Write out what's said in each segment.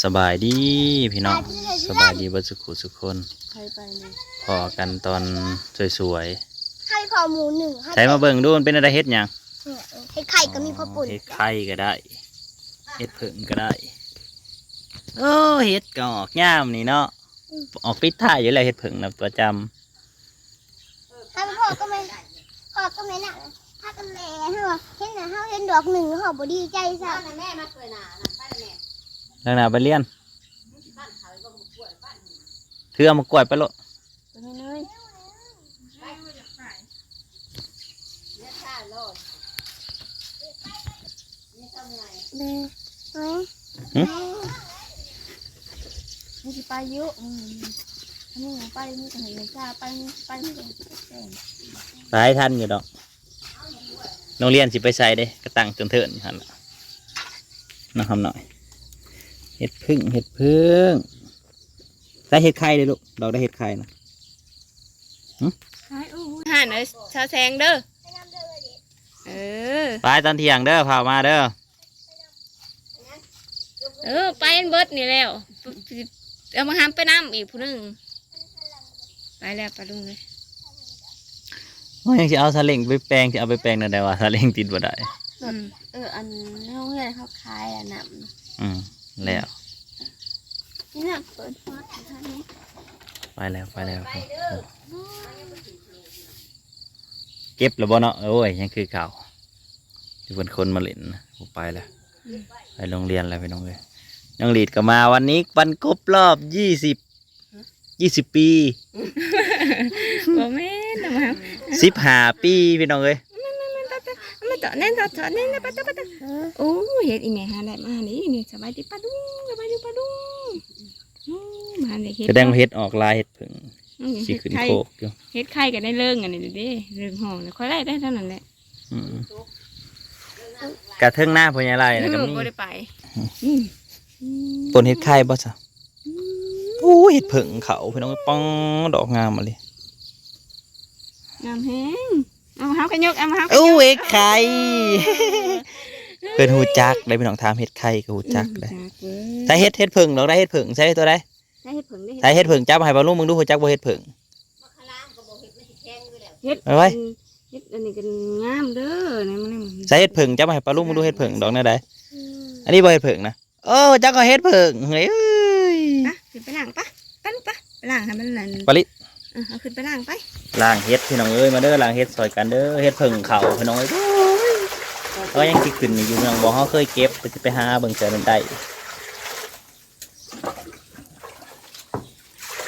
ສະບາຍດີພີ່ນ້ອງ ສະບາຍດີເບິດສຸຂູສຸຄົນ ໃຜໄປນີ້ ພໍ້ກັນຕອນສວຍໆ ໃຫ້ພໍ້ໝູໜຶ່ງ ໃສ່ມາເບິ່ງດູ ມັນເປັນແນວໃດ ເຮັດຫຍັງ? ເຮັດໄຂ່ກໍມີພໍ້ປຸ້ນ ເຮັດໄຂ່ກໍໄດ້ ເຮັດເຜິ້ງກໍໄດ້ ໂອ້ ເຫັດກໍອອກຍາມນີ້ເນາະ ອືມ ອອກປິດທ້າຍຢູ່ແລ້ວ ເຫັດເຜິ້ງນະປະຈຳ ໃຫ້ພໍ່ກັບແມ່ ພໍ່ກັບແມ່ນາ ພາກັນແລ່ ເຮົາເຫັນນະ ເຮົາເຫັນດອກໜຶ່ງ ເຮົາບໍ່ດີໃຈຊ້ຳ ນັ້ນນະແມ່ ມາຊ່ວຍໜ້ານັ້ນ ໄປນະແມ່ ເລື່ອງໜ້າໄປລຽນ ມັນຊິປັ້ນເຂົ້າບໍ່ ໝາກກ້ວຍ ປັ້ນ ຖືເອົາໝາກກ້ວຍໄປໂລດ ໄປເລີຍ ໄປ ເລືອດຊາໂລດ ນີ້ເທົ່າໃດ ແມ່ ຫຶ? ມັນຊິໄປຢູ່ ອືມ ອັນນີ້ໄປ ນີ້ກໍໃຫ້ແມ່ຊາໄປ ນີ້ໄປ ນີ້ກໍ ໄປທັນຢູ່ດອກ ໂຮງຮຽນຊິໄປໃສເດ້ ກໍຕັ້ງເທີນໆຢູ່ຫັ້ນລະ ນ້ອງຄຳນ້ອຍ ເຫັດເຜິ້ງ ເຫັດເຜິ້ງ ໃສ່ເຫັດໄຂ່ເດ້ລູກ ດອກໄດ້ເຫັດໄຂ່ນະ ຫຶ? ຮ້ານເອີຍ ຊາວແສງເດີ ເອີ ໄປຕອນທ່ຽງເດີ ພາມາເດີ ເອີ ໄປເບິດນີ້ແລ້ວ ເອົາບັກຫຳໄປນຳອີກຜູ້ໜຶ່ງ ໄປແລ້ວ ປາລຸງເອີຍ ໂອ້ຍ ຍັງຊິເອົາສາເລັງໄປແປງ ຊິເອົາໄປແປງແນວໃດວະ ສາເລັງຕິດບໍ່ໄດ້ ອືມ ເອີ ອັນໃນໂຮງຮຽນເຂົາຂາຍອັນນັ້ນ ອືມ ແລ້ວ ນີ້ນະ ເປີດຮອດທາງນີ້ ໄປແລ້ວ ໄປແລ້ວ ໄປເດີ ເກັບແລ້ວບໍ່ເນາະ ໂອ້ຍ ຍັງຄືເກົ່າ ທີ່ເພິ່ນຄົນມາຫຼິ້ນ ບໍ່ໄປແລ້ວ ອືມ ໄປໂຮງຮຽນແລ້ວພີ່ນ້ອງເອີຍ ນ້ອງຫຼີດກໍມາ ວັນນີ້ວັນຄົບຮອບ ຊາວ ຊາວປີ ບໍ່ແມ່ນ ສິບຫ້າປີພີ່ນ້ອງເອີຍ ໂອ້ ເຫັດອີແມ່ຫາໄດ້ມານີ້ ນີ້ ສະບາຍດີປ້າລຸງ ສະບາຍດີປ້າລຸງ ໂອ້ ມານີ້ເຫັດ ສະແດງວ່າເຫັດອອກຫຼາຍ ເຫັດເຜິ້ງ ອືມ ຊິຂຶ້ນໂຄກຢູ່ ເຫັດໄຂ່ກໍໄດ້ເລີງອັນນີ້ເດ້ ເລີງຫ້ອງ ຂ້ອຍໄດ້ ໄດ້ເທົ່ານັ້ນແຫຼະ ອືມ ກະເທິງນາພໍ່ໃຫຍ່ໄລ່ນະກໍມີ ບໍ່ໄດ້ໄປ ອືມ ຕົ້ນເຫັດໄຂ່ບໍ່ຊະ ອືມ ໂອ້ຍ ເຫັດເຜິ້ງເຂົາພີ່ນ້ອງ ປອງ ດອກງາມອີ່ຫຼີ ງາມແຮງ ເອົາມາເຮົາກໍຍົກ ເອົາມາເຮົາກໍຍົກ ໂອ້ ເຫັດໄຂ່ ເອີ ເພິ່ນຮູ້ຈັກໄດ໋ພີ່ນ້ອງ ຖາມເຫັດໄຂ່ກໍຮູ້ຈັກໄດ໋ ອືມ ຮູ້ຈັກເວີຍ ໃສ່ເຫັດ ເຫັດເຜິ້ງດອກໃດ ເຫັດເຜິ້ງ ໃສ່ຕົວໃດ ໃສ່ເຫັດເຜິ້ງເດ້ ໃສ່ເຫັດເຜິ້ງ ຈັບໃຫ້ປ້າລຸງເບິ່ງດູ ຮູ້ຈັກບໍ່ເຫັດເຜິ້ງ ເຫັດ ໄວ້ ເຫັດອັນນີ້ກໍງາມເດີ ໃນມັນ ໃສ່ເຫັດເຜິ້ງ ຈັບໃຫ້ປ້າລຸງເບິ່ງດູ ເຫັດເຜິ້ງດອກແນວໃດ ອືມ ອັນນີ້ບໍ່ເຫັດເຜິ້ງນະ ໂອ້ ຈັກກໍເຫັດເຜິ້ງ ເຮີ້ຍ ໄປ ຂຶ້ນໄປລ້າງ ໄປ ໄປລູກ ໄປ ໄປລ້າງໃຫ້ມັນນັ້ນ ປະລິ ເອີ ເອົາຂຶ້ນໄປລ້າງໄປ ລ້າງເຫັດພີ່ນ້ອງເອີຍ ມາເດີ ລ້າງເຫັດຊ່ອຍກັນເດີ ເຫັດເຜິ້ງເຂົາພີ່ນ້ອງເອີຍ ໂອ້ຍ ເຮົາຍັງຊິຂຶ້ນນີ້ຢູ່ ພີ່ນ້ອງ ບໍ່ ເຮົາເຄີຍເກັບ ກໍຊິໄປຫາເບິ່ງເທື່ອນັ້ນໄດ້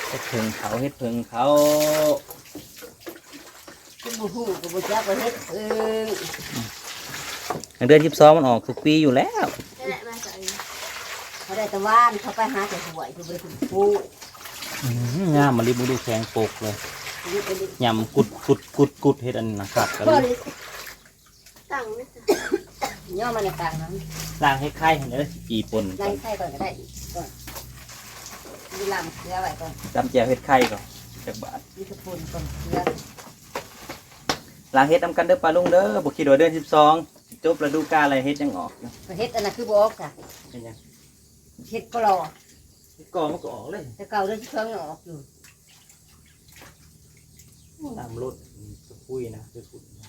ເຫັດເຜິ້ງເຂົາ ເຫັດເຜິ້ງເຂົາ ຄືບໍ່ຮູ້ກໍບໍ່ຈັກວ່າເຫັດເຜິ້ງ ເດືອນສິບສອງມັນອອກທຸກປີຢູ່ແລ້ວ ເຂົາໄດ້ແຕ່ຫວ່ານ ເຂົາໄປຫາແຕ່ຫ້ວຍ ເຂົາບໍ່ໄດ້ຂຶ້ນພູ ອືມ ງາມມາລິ ເບິ່ງດູແຂງປົກເລີຍ ຫຍ້ຳກຸດໆໆໆ ເຮັດອັນນັ້ນຄັກກະລີ ຕັ້ງນີ້ ຍໍມາໃນກາງນັ້ນ ລ້າງເຫັດໄຂ່ຫັ້ນເດີ ຈີ່ປົ່ນ ລ້າງເຫັດໄຂ່ກ່ອນກໍໄດ້ ກ່ອນ ຢູ່ລ້າງເກືອໄວ້ກ່ອນ ຕຳແຈ່ວເຫັດໄຂ່ກ່ອນ ຈັກບາດ ມີແຕ່ປົ່ນກ່ອນເກືອ ລ້າງເຫັດນຳກັນເດີປ້າລຸງເດີ ບໍ່ຄິດວ່າເດືອນສິບສອງ ຈົບລະດູການແລ້ວ ເຫັດຍັງອອກຢູ່ ເຫັດອັນນັ້ນຄືບໍ່ອອກຊະ ເປັນຫຍັງ? ເຫັດກໍລໍ ເຫັດກໍມັນກໍອອກເລີຍ ແຕ່ເກົ່າເດືອນສິບສອງຍັງອອກຢູ່ ໂອ້ ນ້ຳລົດ ກະປຸຍນະ ໄປຝຸ່ນນະ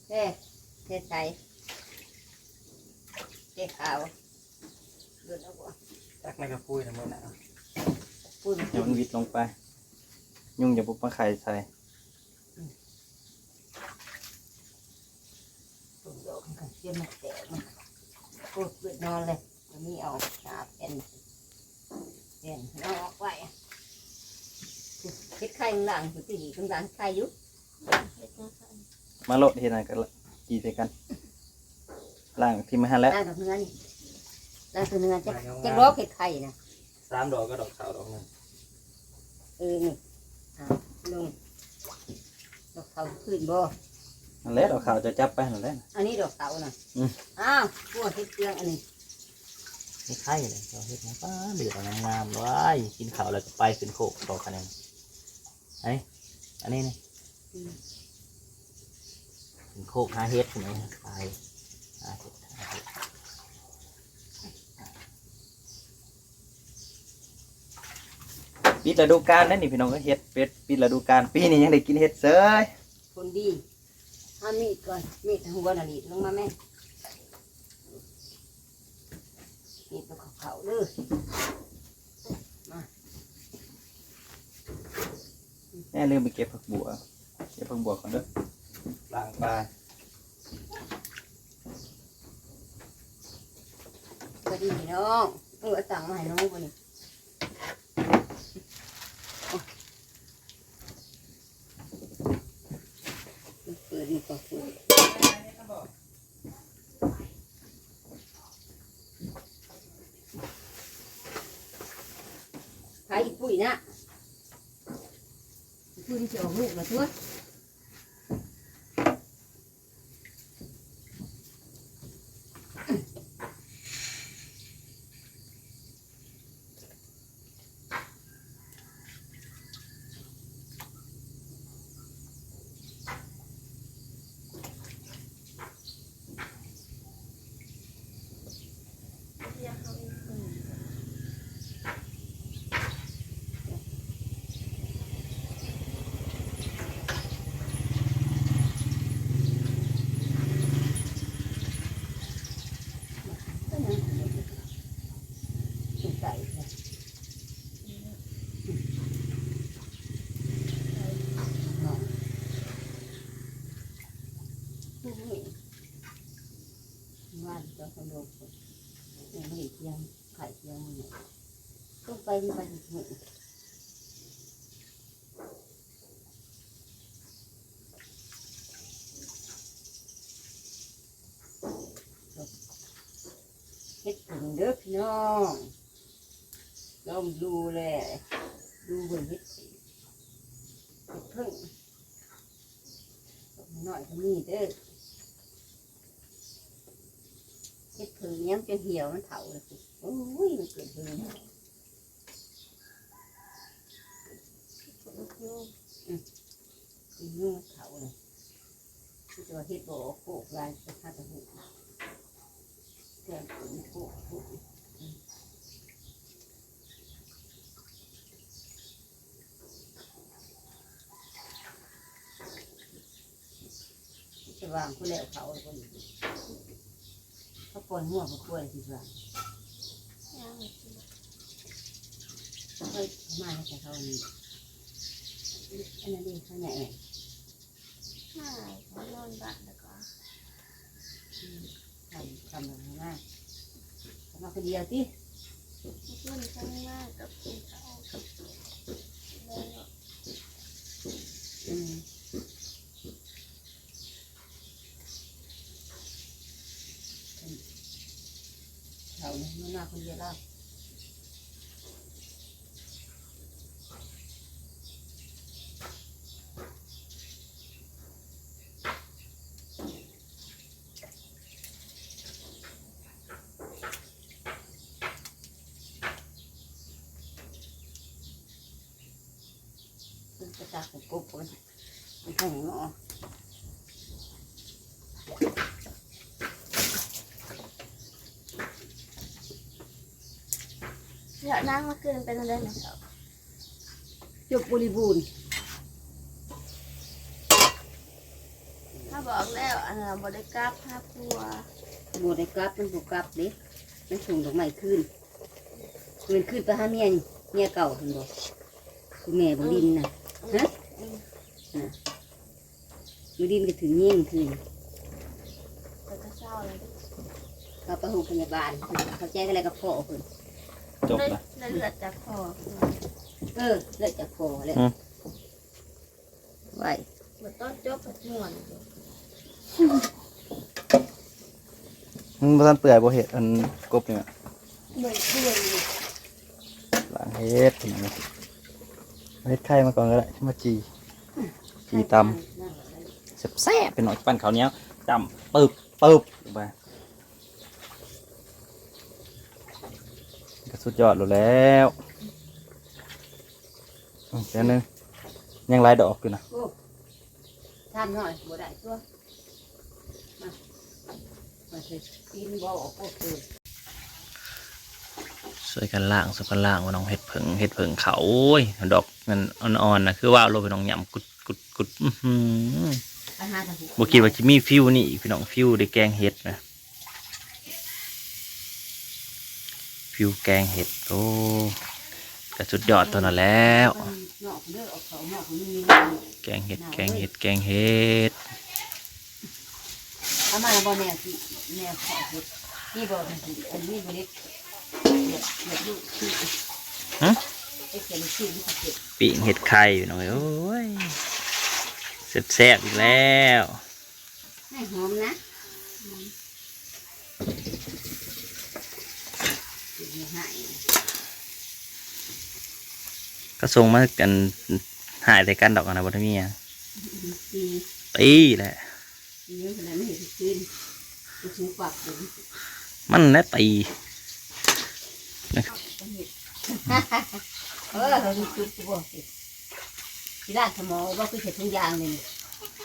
ເທ ເທໃສ່ ເທຂາວ ເດີນເອົາບໍ່ ຕັກໃນກະປຸຍນະມື້ໜ້າ ປຸຍ ໃຫ້ມັນຫວິດລົງໄປ ຍຸງຢ່າບໍ່ມາໄຂ່ໃສ່ ອືມ ຕົ້ນດອກມັນກໍເສຍ ມັນແຕກ ມັນໂຄດເວດນອນເລີຍ ກໍມີເອົາໜ້າແຜ່ນ ແຜ່ນເອົາອອກໄວ້ ເຮັດໄຂ່ຂ້າງລ່າງ ຜູ້ຕີຂ້າງລ່າງໄຂ່ຢູ່ ມາໂລດ ເຮັດຫຍັງກໍຈີ່ໃສ່ກັນ ລ້າງຖິ້ມໄວ້ຫັ້ນແຫຼະ ລ້າງດອກເຮືອນີ້ ລ້າງຕົວເຮືອ ຈັກ ຈັກດອກເຮັດໄຂ່ນະ ສາມດອກກັບດອກຂາວດອກໜຶ່ງ ເອີ ນີ້ ອ່າ ລົງ ດອກຂາວຂຶ້ນບໍ່? ນັ້ນແຫຼະ ດອກຂາວຈະຈັບໄປຫັ້ນແຫຼະ ອັນນີ້ດອກຂາວນະ ອືມ ອ້າວ ກວດເຮັດເຄື່ອງອັນນີ້ ເຮັດໄຂ່ເລີຍ ເຈົ້າເຮັດຫຍັງ ປ້າ ເລືອດງາມໆ ວ້າຍ ກິນເຂົ້າແລ້ວກໍໄປຂຶ້ນໂຄກຕໍ່ຄະແນນ ອັນນີ້ ອັນນີ້ນີ້ ອືມ ຂຶ້ນໂຄກຫາເຫັດ ໄປ ຫາເຫັດ ຫາເຫັດ ปิดฤดูกาลแล้วนี่พี่น้อง เฮ็ดเป็ดปิดฤดูกาล ปีนี้ยังได้กินเห็ดเสย ผลดี หามีดก่อน มีดหัวน่ะ หลีดลงมาแม่ มีดตัวขาวๆ เด้อ มา แม่ลืมไปเก็บผักบัว เก็บผักบัวก่อนเด้อ ล้างปลา พอดีพี่น้อง เออ เอาตังค์มาให้น้องบ่นี่ เปิดนี่ก่อน เปิด ขายอีปุ้ยนะ อีปุ้ยมันสิออกลูกแล้วตั๊ว บ้านเจ้าขนม ยังไม่ได้เที่ยง ขายเที่ยงมื้อนี้ ต้องไป ไปอีกมื้อ เฮ็ดผึ่งเด้อพี่น้อง ลองดูแหละ ดูเบิ่งเฮ็ดผึ่ง เฮ็ดผึ่ง น้อยก็มีเด้อ เฮ็ดเผิงยังจนเหี่ยวมันเฒ่าเลย โอ้ย มันเกิดเผิง อืม มันเฒ่าเลย มันจะว่าเฮ็ดบ่ออกโคกลาย ไปหาแต่หู แต่โคก โคก อืม สว่างพุ้นแล้ว เขาพุ้น เขาปล่อยงัวไปกล้วยสิสว่าง เฮ้ย มาแล้วแต่เขานี่ อันนั้นเอง เขาใหญ่ ใช่ เขานอนบ้านแล้วก็ อืม ทำ ทำแบบนี้มา เขามาคนเดียวติ เมื่อคืนเขามากับกินข้าวกับแล้ว อืม เขาเนี่ย มันมาคนเดียวแล้ว เพิ่นไปตักให้กบก่อน มันแห้งเนาะ แล้วนางมาคืนเป็นอะไรนะเจ้า จบบริบูรณ์ ถ้าบอกแล้ว อันนั้นบ่ได้กลับหาผัว บ่ได้กลับ มันบ่กลับเด้ มันส่งดอกไม้คืน คืน คืนไปหาเมียนี่ เมียเก่าเห็นบ่ คุณแม่บ่ดินน่ะ อืม ฮะ อืม น่ะ บ่ดินก็ถึงยิงคืน แต่ก็เศร้าเลย เขาไปโรงพยาบาล เขาแจ้งอะไรกับพ่อเพิ่น จบละ ได้เลือดจากพ่อ เออ เลือดจากพ่อแหละ อืม ไว้ บ่ต้องจบกับม่วน มันบ่ทันเปื่อยบ่เห็ด อันกบนี่ เปื่อย เปื่อย ล้างเห็ด เห็ดไข่มาก่อนก็ได้ มาจี่ จี่ตำ แซ่บๆ ไปหน่อย ปั้นข้าวเหนียว จ้ำ ปึ๊บ ปึ๊บ ลงไป ก็สุดยอดแล้ว อืม เดี๋ยวนึง ยังหลายดอกอยู่นะ โอ้ ทำหน่อย บ่ได้ตัว มา มาสิ กินบ่ออก โอเค ส ຊ່ວຍກັນລ້າງ ຊ່ວຍກັນລ້າງ ພີ່ນ້ອງ ເຫັດເຜິ້ງ ເຫັດເຜິ້ງຂາວ. ໂອ້ຍ ດອກນັ້ນອ່ອນໆນະ ຄືວ່າໂລດ ພີ່ນ້ອງ ຫຍ້ຳກຸດໆໆ. ອືຫື ບໍ່ຄິດວ່າຊິມີຟິວນີ້ອີກ ພີ່ນ້ອງ ຟິວໄດ້ແກງເຫັດນະ ຟິວແກງເຫັດ. ໂອ້ ກະສຸດຍອດເທົ່ານັ້ນແລ້ວ. ແກງເຫັດ ແກງເຫັດ ແກງເຫັດ. ເອົາມາແລ້ວບໍ່ ແນວຊິ ແນວເຄາະເຫັດ ມີບໍ່? ອັນນີ້ບໍ່ເລັກ ແບບ ແບບລູກ ຫຶ? ເຮັດເປັນລູກ ປີ້ງເຫັດໄຂ່ ພີ່ນ້ອງເອີຍ. ໂອ້ຍ ແຊບໆອີກແລ້ວ. ໃຫ້ຫອມນະ ອືມ ເຮັດໃຫ້ ເຂົາສົ່ງມາ ອັນ ຮ້າຍໃສ່ກັນດອກ ອັນນັ້ນບໍ່ໄດ້ມີຫຍັງ. ອືມ ຕີ ຕີແຫຼະ. ມັນແຫຼະຕີ. ເອີ ມັນສຸກຢູ່ບໍ່? ຊິລາດໃສ່ໝໍ້ບໍ່? ຄືໃສ່ຖົງຢາງນີ້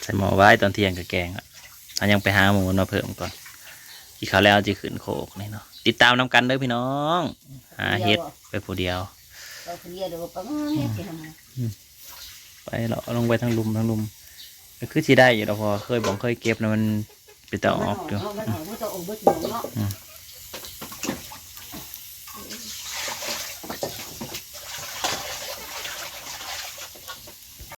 ໃສ່ໝໍ້ໄວ້ ຕອນທ່ຽງກະແກງ. ເຮົາຍັງໄປຫາໝູມາເພີ່ມກ່ອນ. ກິນເຂົ້າແລ້ວຊິຂຶ້ນໂຄກນີ້ເນາະ. ຕິດຕາມນຳກັນເດີພີ່ນ້ອງ. ຫາເຫັດໄປຜູ້ດຽວ ໄປຜູ້ດຽວ ອືມ ໄປເລາະລົງໄປທາງລຸ່ມ ທາງລຸ່ມ ກະຄືຊິໄດ້ຢູ່ດອກ ເພາະວ່າເຄີຍ ບ່ອນເຄີຍເກັບນະ ມັນເປັນຕາອອກຢູ່. ອືມ.